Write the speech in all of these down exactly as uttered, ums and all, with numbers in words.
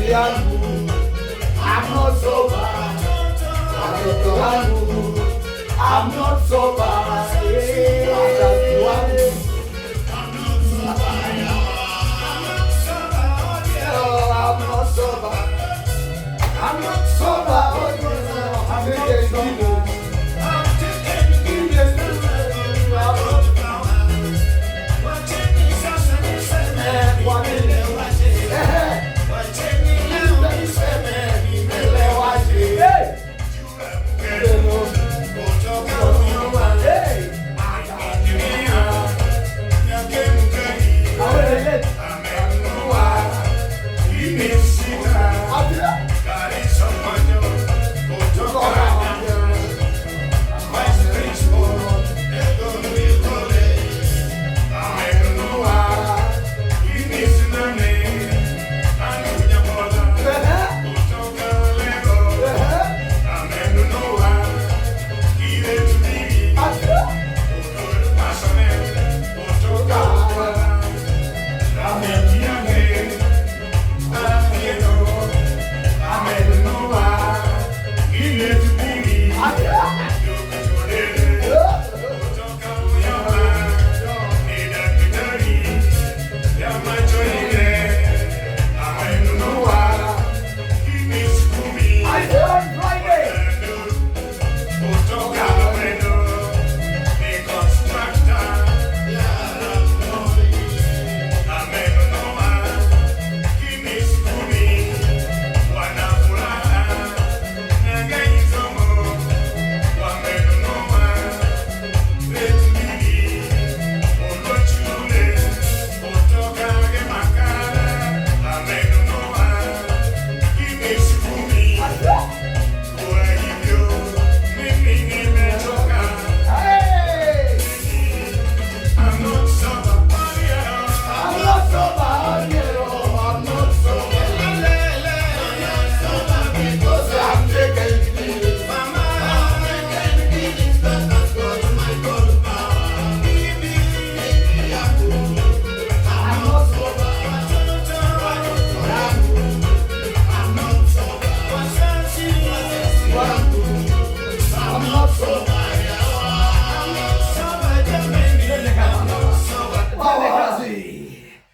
Yangu, I'm not sober. Watoto wangu, I'm not sober. Eh, wazazi wangu, I'm not sober. I'm not sober. I'm not sober. Oh, yes, I'm not sober.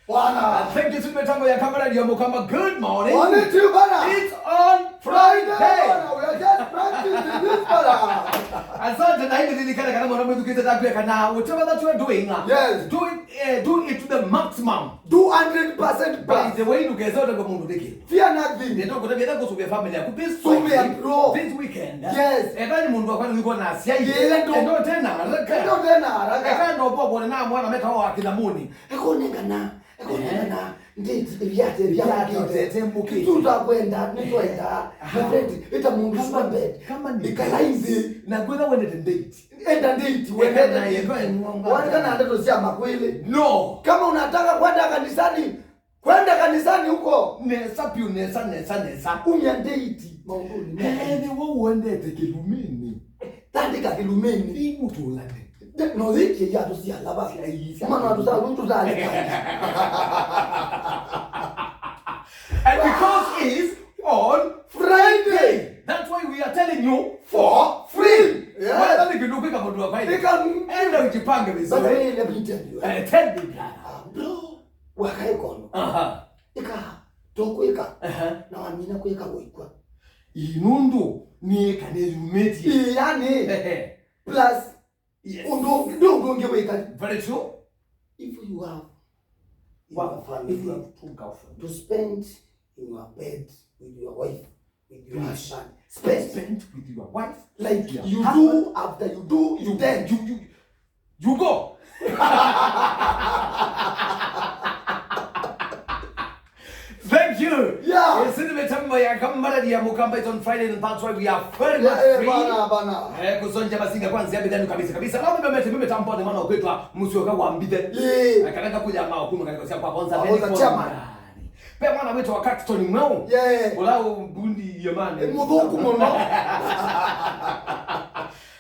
Bwana. Thank you, sweet mitambo ya kamera ya Mukamba. Good morning. Morning to you, bwana. It's on Friday. Friday, bwana. We are just practicing this, bwana. Asante, na hindi lilikana kana mwana mwitu kisa takuya kana whatever that you are doing, uh, yes, do it, uh, do it to the maximum. Do hundred percent plus. By the way, ndũkese ũtavye mũndũ ndĩkĩ. Fear nothing. Nenda kũtavya ĩla kũsũvĩa family yaku this Sunday, bro, this weekend. Yes. Ethani mũndũ wakwa nĩwĩkwa na asyai. Ĩla ndo. Enda ũte na haraka. Enda ũte na haraka. Eka ndo kwa kuona na mwana metawa wa kĩthamuni. Eka ũnengana. Eka ũnengana. Eh. Ndate, ĩvyate, ĩvyate, ĩvyate, ĩvyate, mũkĩ. Tutakwenda, nĩtwenda. Aha. My friend, ĩta mũndũ ũsu wa bed. Kama nĩ, ĩkala nthĩ. Na kwĩtha wendete date. Enda date, wendete date. Eka na, eka na, eka na. Wandĩka na ndeto sya makwĩlĩ. No. Kama unataka kwenda kanisani, kwenda kanisani huko. Nesa piũ, nesa, nesa, nesa. Umya date maũndũnĩ. Eh, nĩ wo wendete kĩlumĩnĩ. Tandĩka kĩlumĩnĩ. Imũtũlane. No yĩkie yatũ sya lava. Sya ii, sya mana watu saa wĩtu tandĩka. And because it's on Friday, that's why we are telling you for free. Yes. Whether ni kindu kwika mundu wa kawaida. Eka. Enda ujipange vizuri. But let me tell you. Eh, tell me, brother. Ah, bro, wakae kono. Aha. Eka, tokwika. Aha. Na wamina kwika wikwa. Ii nũndũ nĩ ĩka nĩyumĩtie. Ii, yani. Ehe. Plus, yes, ũndũ ũngĩ, ndĩ ũndũ ũngĩ wĩka. Very true. If you have, if you have two girlfriends, to spend in your bed with your wife, with your husband. Spend. Spend with your wife, like, your husband. You do after you do, you then. You, you, You go. Thank you. Yeah. Eh, sisi mitambo ya kamera ya Mukamba is on Friday, and that's why we are very much free. Yeah, eh, bana, bana. Eh, kuzonja mazinga kwanza ya bidhani kabisa, kabisa. Leo mimi mimi mitambo ni maana kwitwa Musyoka wa Mbithe. Yeah. Eh, kanaka kuja mao kuma kanaka sia kwa kwanza. Kwa kwanza chairman. Pe mwana wetu wa Caxton Mweu. Yeah. Ula bundi yemani. Eh, muthuku muno.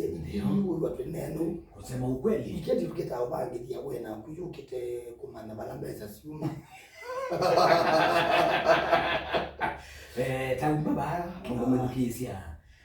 tũtũmĩsye. Ndio. Ithyĩ ũw'a twĩ nenu. Kusema ukweli. Weekend tũkĩtaa ũvangĩthya we naku yũkĩte kũmanya vala mbesa syuma. Eh, tauma vaa, mũndũ mwĩthukĩĩsya.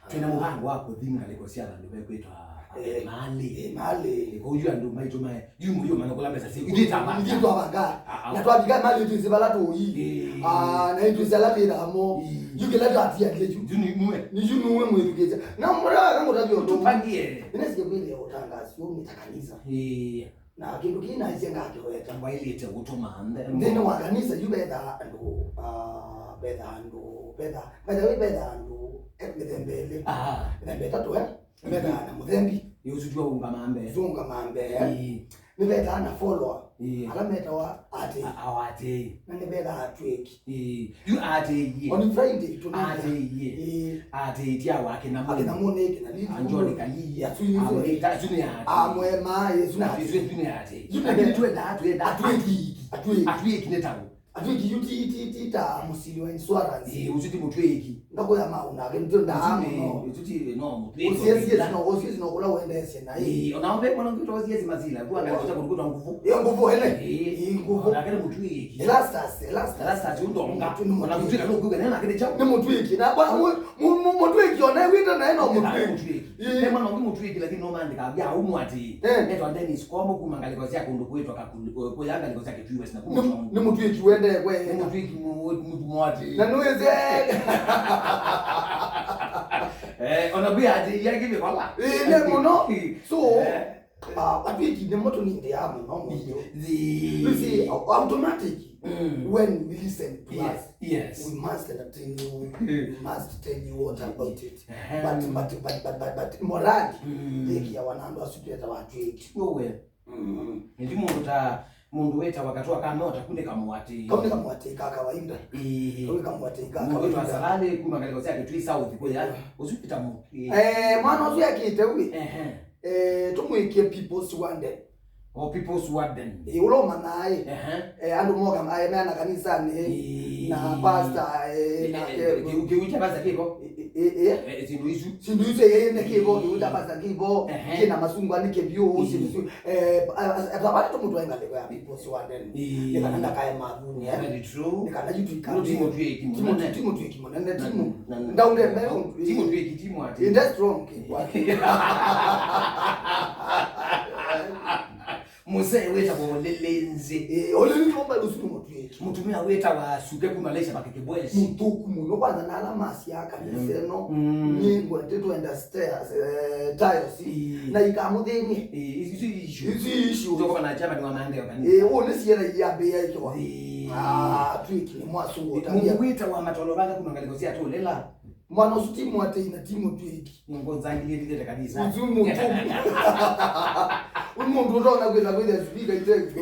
Twĩna mũvango wa kũthi ngalĩko sya vandũ vekwĩtwa Eh, malĩ. Eh, malĩ. Ĩko yu andũ maitũ mae. Yu mũyũ mana kũla mesa si. Ititaba. Ititaba nga. Ah, ah. Na twavika malĩ twĩsĩ vala tũi. Eh. Ah, na itwĩsĩ ala twĩthamo. Eh. Yu kĩla tatialile yu. Yu nĩ nue. Nĩ yu nue mwĩthukĩĩsya. Na mũra kana mũtavyo. Tupangie. Ina sikia kwĩthĩa ũtangasi, ũmĩta kanisa. Eh. Na kĩndũ kĩĩ naisye ngakĩweta. Wailĩte gũtũma nthĩ. Nthĩnĩ wa kanisa yu vetha andũ, ah, vetha andũ, vetha, by the way, vetha andũ, eh, mĩthemba ĩlĩ. Aha. Mĩthemba ĩtatũ, eh? Vetha na mũthembi. Ĩ, ũsu tiwe ũũngama mbee. Ũsu ũũngama mbee, eh? Ĩĩ. Nĩ vetha na follower. Ĩĩ. Ala metawa atĩĩi. A-, ao atĩĩi. Na nĩ vetha atw'ĩki. Ĩĩ. Yu atĩĩi. On Friday tũnĩthĩa. Atĩĩi. Ĩĩ. Atĩĩi ti ao akĩna Akĩna mũnĩ. Mũnĩ kĩna lili. Anjoni kalii. Asu nĩ Amwĩta, asu nĩ atĩĩi. Amwema, Yesu na Asu, asu nĩ atĩĩi. Yu nĩ Lakini twenda, twenda atwĩĩki. Atwĩĩki. Atwĩĩki nĩ tau. Atwĩĩki yu ti, ti, ti ta mũsili wa insurance. Ĩĩ, ũsu ti mũtwĩĩki. Ndakũya mau nake, ndio ndaa mũno. Ũsu ti, no, mũtwĩĩki. Ũsiesi no, ũsiesi no kũla wendeesye na ĩ. Ĩĩ, ona ũmbe mwana ngito ũsiesi masila, kwa ngalo cha kũrukuta nguvu. Ĩyo nguvu hele. Ĩĩ. Ĩĩ, nguvu. Ona kale mũtwĩĩki. Elastas, elastas. Elastas undonga. Ona kutwika no kuga nena kile chao. Nĩ mũtwĩĩki. Na kwa mu-, mu-, mu-, mũtwĩĩki ona wita na eno mũtwĩĩki. Ĩĩ. Ema no mũtwĩĩki lakini no maandika bia umu ati. Eh. Etwa Dennis Komo kuma ngaliko cia kundu kwitwa Kakundu, kuya ngaliko cia Kitui West na kuma Nĩ, nĩ mũtwĩĩki wende kwe. Nĩ mũtwĩĩki mu-, mu-, mwati. Na nĩwĩsĩ. Eh, ona bia ati yake bikola. Ĩĩ, nĩ mũno. So, eh. Ah, atwĩĩki nĩmo tũnĩthĩaa mũno mũno. Ĩĩ. You see, au-, automatic, mm, when we listen to Yes, us, yes. We must entertain you. Mm. We must tell you what about it. Ehe. But, but, but, but, but, but morali, mm, yĩkĩawa na andũ asu twĩtawa atwĩĩki. Ũwe. Mm. Ĩndĩ mũndũ ta, mũndũ wĩtawa Katwa Kamota, kunĩ kamwatĩ. Kau nĩ kamwatĩ ka kawaida. Ĩĩ. Kau nĩ kamwatĩ ka Mũndũ wĩtawa kawaida. Salale, kuma ngaliko cia Kitui South, kuya. Yeah. Ũsu wĩta mũ-, ĩĩ. Eh, mwana ũsu ekĩte ũĩ. Ehe. Eh, tũmwĩkie People's Warden. O People's Warden. Eh, ũla ũmanaa ĩ. Ehe. Eh, andũ moka, eh, meana kanisanĩ, ĩĩ, na pastor, eh, na, eh, eh, kĩu, kĩu kya pastor kĩvo. Eh, eh, eh. Eh, syĩndũ isu. Syĩndũ isu, eh, nĩ kĩvo, kĩu kya pastor kĩvo, ehe, kĩna masungwa nĩ kĩvyũ, ĩĩ, syĩndũ isu. Eh, a-, a-, a-, vale tũmũtwae ngalĩko ya People's Warden. Ĩĩ. Nĩ kana ndakae mathuni, eh. Very true. Nĩ kana yu tuikambie. No, ti mũtwĩĩki mũnene. Ti mũtwĩĩki mũnene, ti mũ-, na, na, ndaunge mbeo. Ti mũtwĩĩki, ti mwatĩ. Ĩndĩ strong. Mũsee wĩtawa Ũlĩlĩnzĩ. Eh, Ũlĩlĩnzĩ wamba ũsu nĩ mũtwĩĩki. Mũtumĩa wĩtawa Suke kuma Malaysia Makeke Boys. Mũthũku mũno. Kwanza na ala masya kanisa ĩno, mm, nĩ ngwete twenda stairs, eh, tiles. Ĩĩ. Na ikamũthĩnie. Ĩĩ, isu issue. Isu issue. Tũkoma na chairman wa maendeleo kanisa. Eh, ũũ nĩ siena iyambĩĩa ĩkĩwa. Ĩĩ. Ah, twĩki nĩ mwasu. Mũndũ wĩtawa Matolo Vanga kuma ngaliko cia Tũlela. Mwana ũsu ti mwatĩi na ti mũtwĩki. Nĩngũnzangilĩlĩte kanisa. Ũsu mũtũmu. Ũyũ mũndũ ũtonya kwĩtha kwĩtha spika iteku.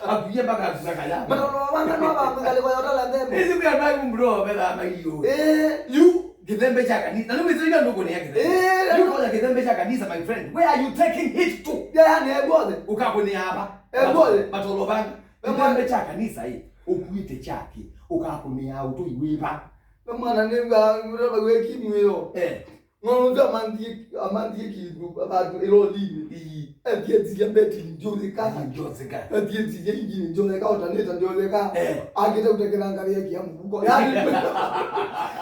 Akuie mpaka kusakaya. Matolo Vanga no vanga ngalĩko ya ũtala nthembo. Ĩsu pia ndai mbro vetha maiyo. Eh, yu kĩthembe kya kanisa. Na nĩwĩsĩ ila ndũkũnĩa kĩthembe. Eh, yu kona kĩthembe kya kanisa, my friend. Where are you taking it to? Ya, ya, nĩ egwothe. Ũkakũnĩa ava. Egwothe. Matolo Vanga. Kĩthembe kya kanisa ĩ. Ũkuĩte kyakĩ. Ũkakũnĩa ũtũi wĩva. Na mwana nĩw'a, nĩw'a wĩki mwĩyo. Eh. Ng'ono ndio amanthie, amanthie kindu, bandu ilolini. Ii. Ethie tia beti njotheka. Njotheka. Ethie tia ingi njotheka, otaneta njotheka. Eh. Akite kutekera ngari ya kia mubuko. Yaani,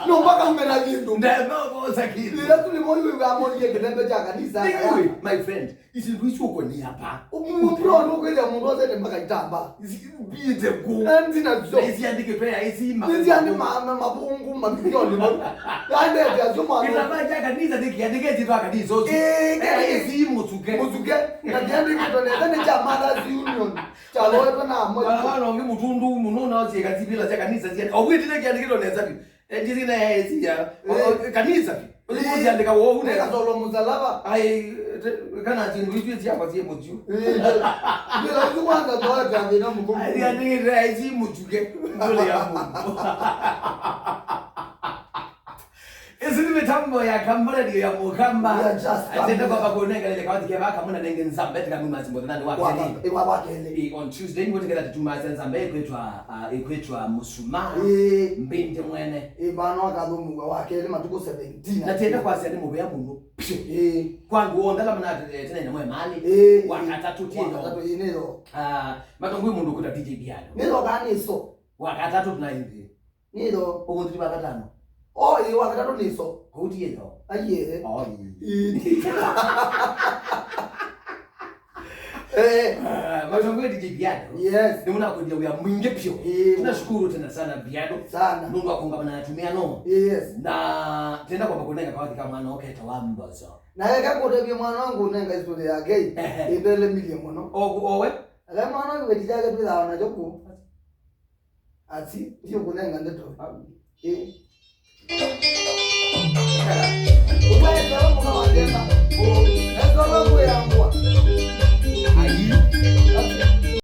no mpaka umena kindu. Ndio, no, kosa kindu. Ila tuli moyo wa moyo kĩthembe kya kanisa. Ndio, my friend. Ici ndũ icio ũkũnĩa va? Mũndũ no ũkwĩthĩa mũndũ osete mpaka itamba. Biĩte kũ? Nzi nasyo. Nĩsiandĩkĩtwe ya ĩsima. Nĩsiandĩ ma-, ma-, mavũngũ mathioni mau. Yandete acio mwana. Kĩtamba kya kanisa nĩkĩandĩkĩtwe twa kanisa ũcio. Ĩĩ, ya ĩsi mũsuke. Mũsuke. Na kĩandĩkĩtwe nesa nĩ kya Mothers Union. Kyaloetwe na amwe. Wana ũngĩ mũtundu mũno na ũsieka sivila sya kanisa sia. Ogwĩtine kĩandĩkĩtwe nesa biũ. Eh, ndiri na ya ĩsi ya. Eh. O, o, kanisa. Ũsiandĩka wou nesa. Kasolo mũsalaba. Ai, te-, kana syĩndũ isu syakwa syĩ mũtyu. Eh, ndĩla isu kwanza toa ta thĩna mũkũmũ. Ai, andĩkĩte ya ĩsi mũtuke. Ndũlĩ ya mũndũ. Ĩsu nĩ mĩtambo ya Kamba Radio ya Mũkamba. We are just Atenda coming. Kwamba kũnenga lile kawati keba kamuna nenge nzambe tika muma simbo nani wa Wa, keli. Wa, wa keli. Eh, on Tuesday, ni wote kela tutumasya nzambe kwitwa, ah, kwitwa Musuma. Eh. Mbindi mwene. Ĩ, vano akathũmũw'a wa kelĩ matukũ seventeen. Na tienda kwasya nĩ mũvea mũno. Ĩ. Kwa andũ onthe ala manatũtene na mwe mali. Ĩ, wa ĩ. Katatũ tienda. Wa katatũ, ĩ, nĩyo. Ah, matongwe mũndũ kuta D J Piano. Nĩyo kanĩso. Wa katatũ tunaingi. Nĩyo. Ũmũthĩ ti wa katano. Oh, ĩĩ, wa katatũ nĩ so. Kũu ti ĩtho. Aiye. Oh, Ĩĩ. Eh. Matongo D J Piano. Yes. Nĩmũnakũndia wĩa mwingĩ vyũ. Ĩĩ. Tunashukuru tena sana Piano. Sana. Nũndũ wa kũũngama na atumĩa no. Yes. Na tenda kwamba kũnenga kawathi ka mwana ũketa wa mboso. Na eka kũtavya mwana wangu ũnenga history yake. Ehe. Ĩndelemilye mũno. Oku owe. Aka mwana wangu wĩti yake twĩthawa nakyo kũ. Ati, ndio kũnenga ndeto. Ĩĩ.